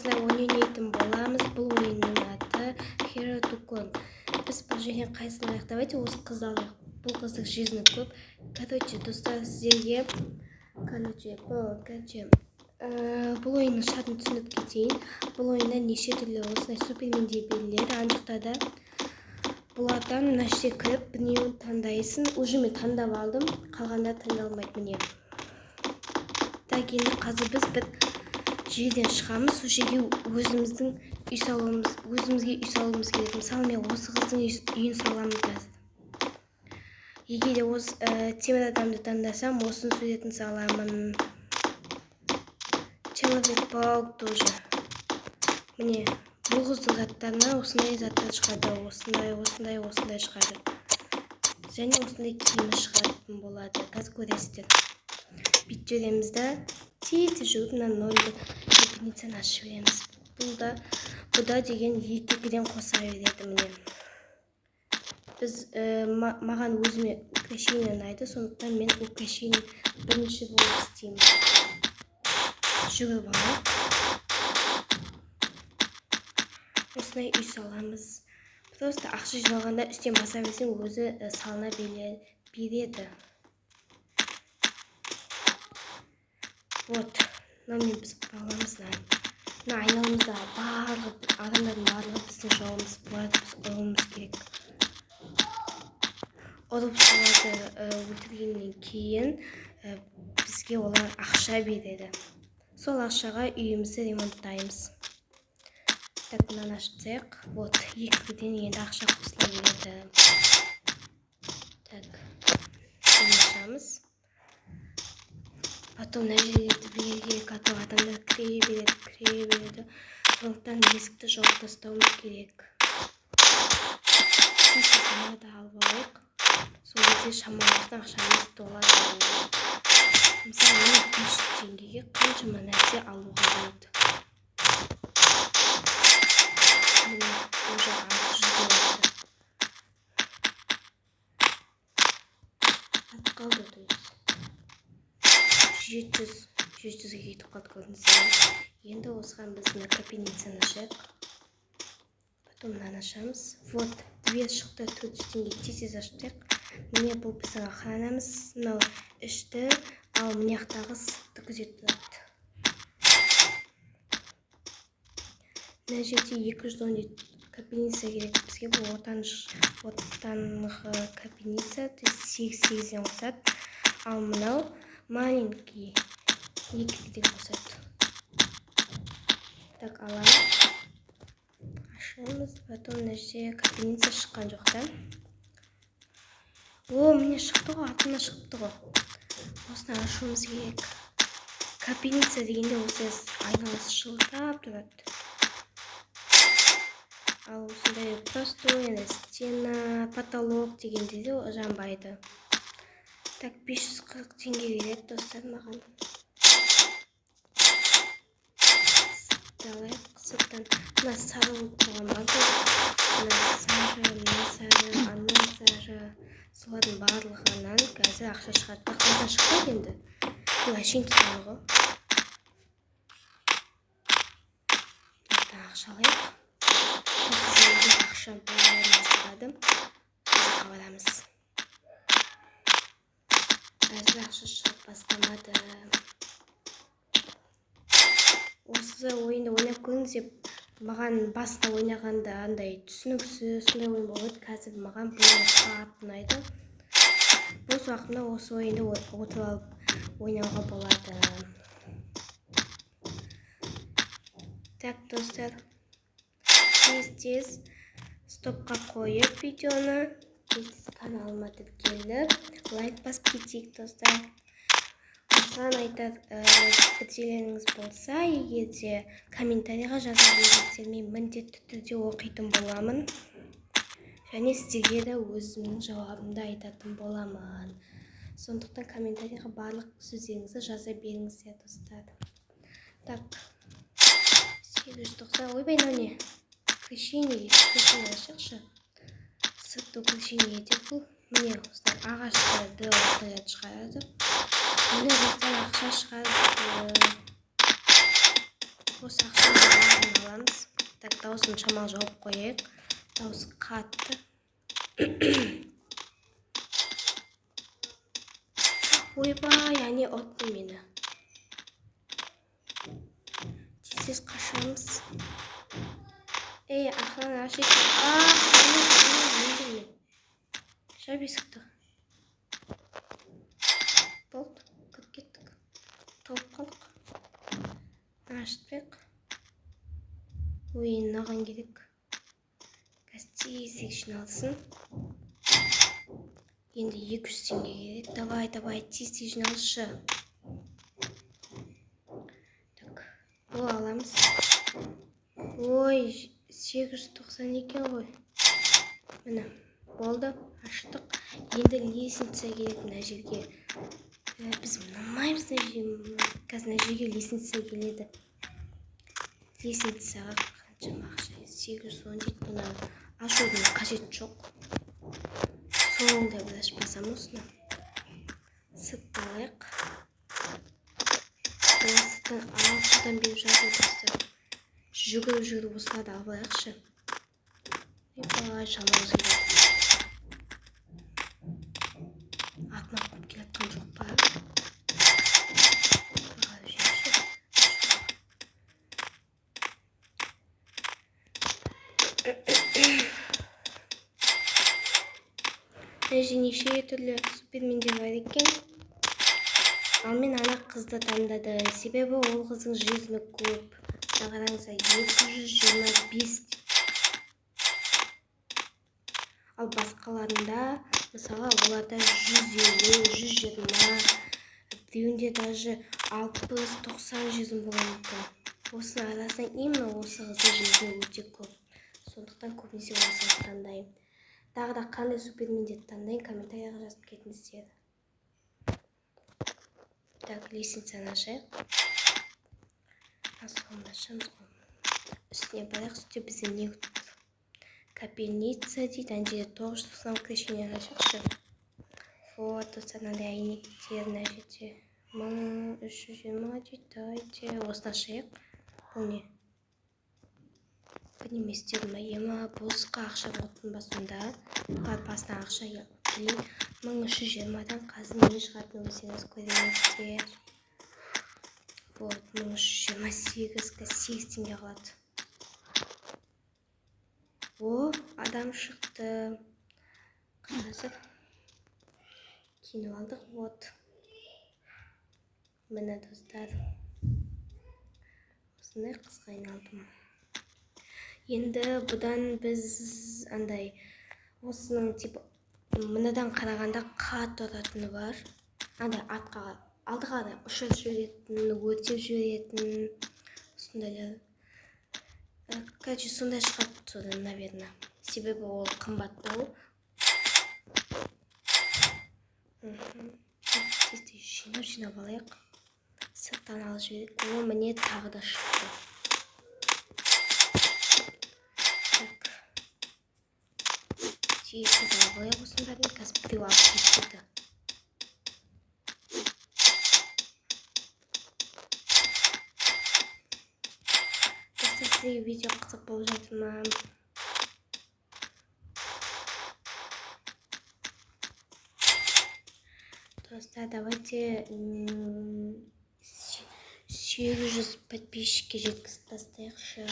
Осындай ойын ойнайтын боламыз. Бұл ойынның аты Hero Tycoon. Біз бұл жерден қайсысын алайық? Давайте осы қызды алайық. Бұл қыздың жизні көп. Короче, достар, сіздерге короче, бұл короче, бұл ойынның шартын түсініп кетейін. Бұл ойында неше түрлі осындай супермендер беріледі. Ана жақта да бұлардан мына жерге кіріп біреуін таңдайсың. Уже мен таңдап алдым, қалғандар таңдалмайды міне. Так, енді қазір біз бір жерден шығамыз, сол жерге өзіміздің үй салуымыз, өзімізге үй салуымыз керек. Мысалы, мен осы қыздың үйін саламын қазір. Егер де осы темір адамды таңдасам, осының суретін саламын. Человек-паук тоже. Міне, бұл қыздың заттарына осындай заттар шығады, осындай, осындай, осындай шығады. Және осындай киімі шығатын болады. Қазір көресіздер. Бүйтіп жібереміз да, тез тез жүгіріп мына нольді кабинеттен ашып жібереміз. Бұл да, бұ да деген екі екіден қоса береді міне. Біз маған өзіме украшение ұнайды, сондықтан мен украшение бірінші болып істеймін. Жүгіріп алайық. Осындай үй саламыз. Просто ақша жиналғанда үстен баса берсең, өзі салына береді. Вот, мынамен біз аламыз мынаны. Мына айналамыздағы барлық адамдардың барлығы біздің жауымыз. Бұларды біз ұруымыз керек. Ұрып соларды өлтіргеннен кейін бізге олар ақша береді. Сол ақшаға үйімізді ремонттаймыз. Так, мынаны ашып тастайық. Вот, екіден енді ақша қосыла береді. Так, бұны ашамыз. Потом мына жерге дверге готов адамдар кіре береді, кіре береді. Сондықтан есікті жауып тастауымыз керек. Тез тез мынаны да алып алайық. Сол кезде шамамыздың ақшамыз толады. Мысалы, міне 500 теңгеге қаншама нәрсе алуға болады. Міне, уже 600 болады. Артып қалды, то есть. 700-ге кетіп қалды, көрдіңіздер ме? Енді осыған біз мына кабинеттен ашайық. Потом мынаны ашамыз. Вот, дверь шықты, 400 теңге, тез тез ашып тастайық. Міне, бұл біздің охранамыз. Мынау ішті, ал мына жақтағы сыртты күзетіп тұрады. Мына жерде 210 дейді. Кабинетса керек бізге. Бұл ортаңғы кабинетса, то есть сегіз сегізден қосады. Ал мынау маленький екіден қосады. Так, аламыз, ашамыз. Потом мына жерде кабинетса шыққан жоқ та. О, міне шықты ғой, артына шығыпты ғой. Осыны ашуымыз керек. Кабинетса дегенде осы айналасы жылтырап тұрады. Ал осындай простой енді стена, потолок дегенде де жанбайды. Так, 540 теңге береді, достар, маған. Сыртты алайық. Сырттан мына сары болып тұрған банка, мына сары, мына сары, ана сары, солардың барлығынан қазір ақша шығады. Бірақ мынадан шықпайды енді. Бұл әшейін тұрған ғой. Мынадан ақша алайық. Осы жерде ақша бәріне шығады. Сол жаққа барамыз. Қазір ақша шығып бастамады. Осы ойынды ойнап көріңіз деп маған басында ойнағанда андай түсініксіз сондай ойын болып еді. Қазір маған бұл ойын қатты ұнайды. Бос уақытымда осы ойынды отырып алып ойнауға болады. Так, достар, тез-тез стопқа қойып видеоны, тез-тез каналыма тіркеліп, лайк басып кетейік, достар. Осыған айтар бірдеңелеріңіз болса, егер де комментарийға жаза беріңіздер, мен міндетті түрде оқитын боламын. Және сіздерге де өзімнің жауабымды айтатын боламын. Сондықтан комментарийға барлық сөздеріңізді жаза беріңіздер, достар. Так, 890. Ойбай, мынау не? Крещение дейді. Крещение ашайықшы. Сыртты крещение етеді бұл. Міне, осындай ағаштарды осындай шығарады. Міне, достар, ақша шығарып. Осы ақшаның бәрін аламыз. Так, дауысын шамалы жауып қояйық. Дауысы қатты. Ойбай, әне ұтты мені. Тез-тез қашамыз. Ей, охрана, аш есікті. Ах, әне, өлдім мен. Жап есікті. Болды, кіріп кеттік. Тауып қалдық. Ашытпайық. Ой, мынаған керек. Қазір тез-тез жиналсын. Енді 200 теңге керек. Давай, давай, тез-тез жиналшы. Так, ол аламыз. Ой, 890 екен ғой. Міне, болды, аштық. Енді лестница керек мына жерге. Біз мынамаймыз мына жерге. Қазір мына жерге лестница келеді. Лестницаға қаншама ақша? 810 дейді. Бұны ашудың қажеті жоқ. Соңында бір ашып басамын осыны. Сыртты алайық. Сырттан 600-дан беріп жатыр достар. Жүгіріп жүгіріп осыларды алып алайықшы. Ойбай, шамамыз келеді. Артынан қуып келе жатқан жоқ па? Мына жерде неше түрлі супермендер бар екен. Ал мен ана қызды таңдадым. Себебі ол қыздың жизні көп. Мына қараңыздар, 225. Ал басқаларында, мысалы, оларда 150, 120, біреуінде даже 60, 90 жизнь болуы мүмкін. Осының арасынан именно осы қыздың жизні өте көп. Сондықтан көбінесе осы қызды таңдаймын. Тағы да қандай супермендерді таңдаймын, комментарияға жазып кетіңіздер. Так, лестницаны ашайық. Соңында ашамыз ғой. Үстіне барайық, үстте бізде не күтіп тұр? Капельница дейді, ана жерде 990 крещение ашайықшы. Вот, достар, мынандай әйнектер мына жерде. 1320 дейді, давайте осыны ашайық. Бұл не? Бірдеме істедім ба? Ема, босқа ақша ұттым ба сонда? Бар, басына ақша келейін. 1320-дан қазір не шығатынын өздеріңіз көресіздер. Вот, 1328, қазір 8 теңге қалады. О, адам шықты. Қазір киініп алдық, вот. Міне, достар. Осындай қызға айналдым. Енді бұдан біз андай осының типа мынадан қарағанда қатты ұратыны бар. Андай артқа алдыға қарай ұшып жіберетін, өртеп жіберетін сондайлар. Короче, сондай шығады содан, наверное. Себебі ол қымбаттау. Тез-тез жинап жинап алайық. Сырттан алып жіберейік. О, міне тағы да шықты. Так. Тез-тез алып алайық осының бәрін. Қазір біреу алып кетеді. Достар, сізге видео қызық болып жатыр ма? Достар, давайте, 800 подписчикке жеткізіп тастайықшы.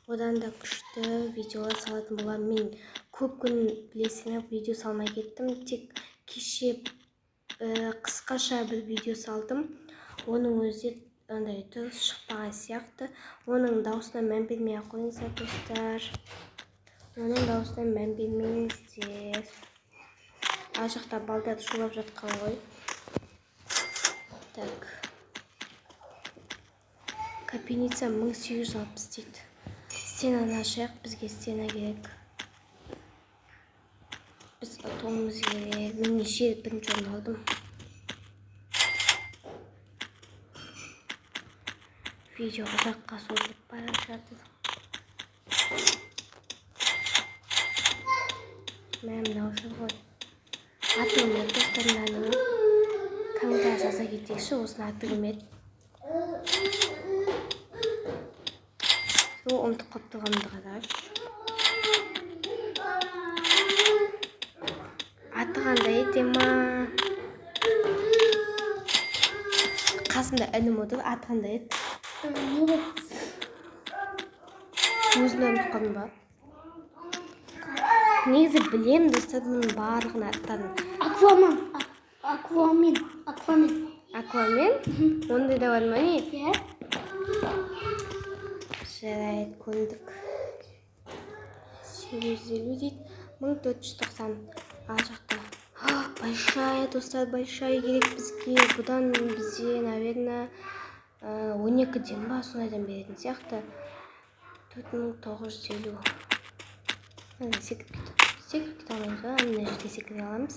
Одан да күшті видеолар салатын боламын. Мен көп күн білесіңдер видео салмай кеттім. Тек кеше қысқаша бір видео салдым. Оның өзі андай дұрыс шықпаған сияқты. Оның дауысына мән бермей ақ қойыңыздар, достар. Оның дауысына мән бермеңіздер. Ар жақта балдар шулап жатқан ғой. Так. Капельница 1860 дейді. Стенаны ашайық, бізге стена керек. Біз ұтуымыз керек. Мен неше рет бірінші орын алдым. Видео ұзаққа созылып бара жатыр. Мә, мынау жүр ғой. Аты кім еді, достар, мынаның? Комментарий жаза кетейікші, осының аты кім еді? Сол ұмытып қалып тұрғанымды қарашы. Аты қандай еді ма? Қасымда інім отыр, аты қандай еді? Не ғой? Өзін ұмытып қалдым ба? Негізі білемін достар бұның барлығын аттарын. Аквамен. Аквамен. Аквамен. Аквамен? Ондай да бар ма не? Иә. Жарайды, көндік. 850 дейді. 1490. Ар жақта. Большая, достар, большая керек бізге. Бұдан бізде, наверное, 12-ден ба, сондайдан беретін сияқты. 4950. Ана, секіріп кет. Секіріп кете алмаймыз ба? Мына жерде секіре аламыз.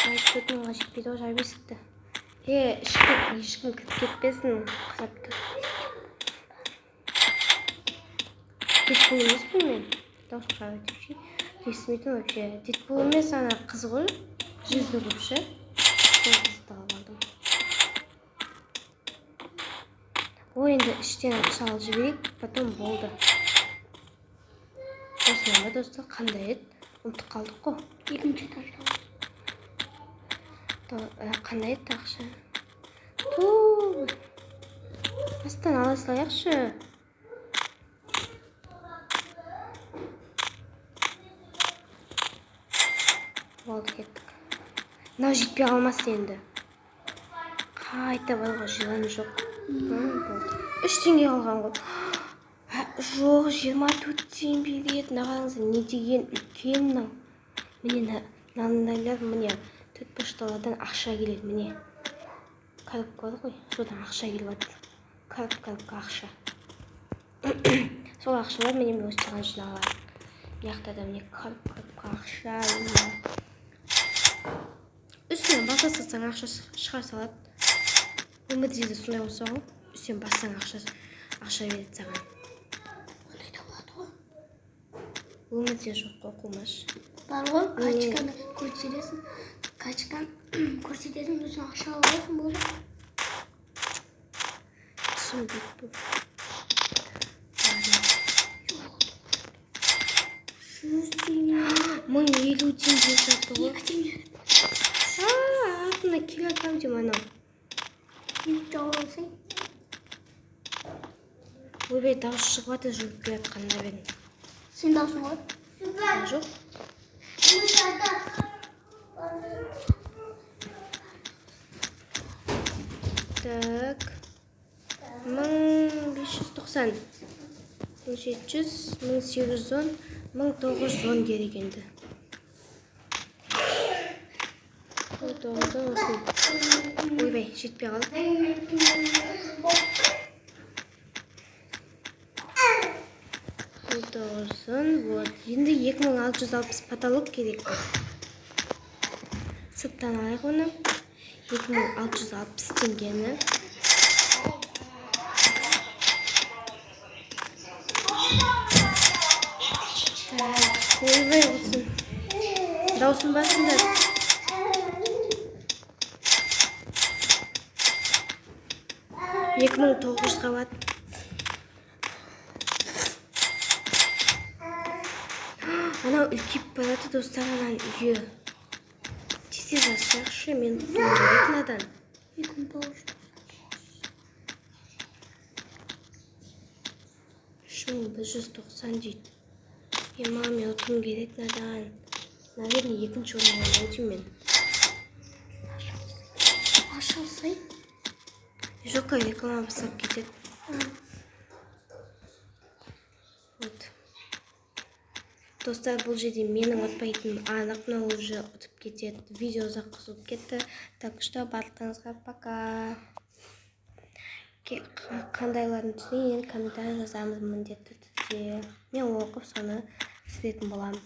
Ай, 4000-ға жетпейді ғой, жаб есікті. Ішке ешкім кіріп кетпесін, қарап тұр. Дедпул емеспін мен. Дауыс шығарып өтіп ше. Естімейтін вообще. Дедпул емес, ана қыз ғой. Жүзі көп ше. Сол қызды алып алдым. Ой, енді іштен ақша алып жіберейік, потом болды. Осындай ма, достар, қандай еді? Ұмытып қалдық қой. Екінші этажда. Қандай еді ақша? Ту, астан ала салайықшы. Болды, кеттік. Мынау жетпей қалмас енді. Қайта баруға желание жоқ. Болды. 3 теңге қалған ғой. Жоқ, 24 теңге береді. Мына қараңыздар, не деген үлкен мынау. Міне, мынандайлар, міне, төрт пошталардан ақша келеді, міне. Коробка бар ғой, содан ақша келіп жатыр. Коробка ақша. Сол ақшалар міне мен осыған жиналады. Мына жақта да міне коробка ақша. Міне. Үстінен баса салсаң ақша шыға салады. Өмірде де сондай болса ғой. Үстінен бассаң ақша береді саған. Ондай да болады ғой. Өмірде жоқ қой, қумаш. Бар ғой, качканы көрсетесің. Качканы көрсетесің, сосын ақша аласың, болды. Түсінбейді бұл. 100 теңге. 1050 теңге жатты ғой. 2 теңге. Артына келе жатыр ау деймін анау. Екі жауап алсаң. Ойбай, дауыс шығып жатыр жүгіріп келе жатқанда мен. Сен дауысың ғой? Жоқ. Так. 1590. 1700, 1810, 1910 керек енді. 1910 осыны. Ойбай, жетпей қалды. 1910, вот. Енді 2660 потолок керек. Сырттан алайық оны. 2660 теңгені. Так, ойбай болсын. Даусын басыңдар. 2900 қалады. Анау үлкейіп барады достар, ананың үйі. Тез-тез жасайықшы, мен ұтуым керек мынадан. 2900. 3190 дейді. Ема, мен ұтуым керек мынадан. Наверное, екінші орын аламын ау деймін мен. Ашылсай. Жоқ, реклама басталып кетеді. Вот. Достар, бұл жерде менің ұтпайтыным анық, мынау уже ұтып кетеді. Видео ұзаққа созылып кетті. Так что барлықтарыңызға пока. Қандайларын түсінейін, енді комментарий жазамыз міндетті түрде. Мен оқып соны істейтін боламын.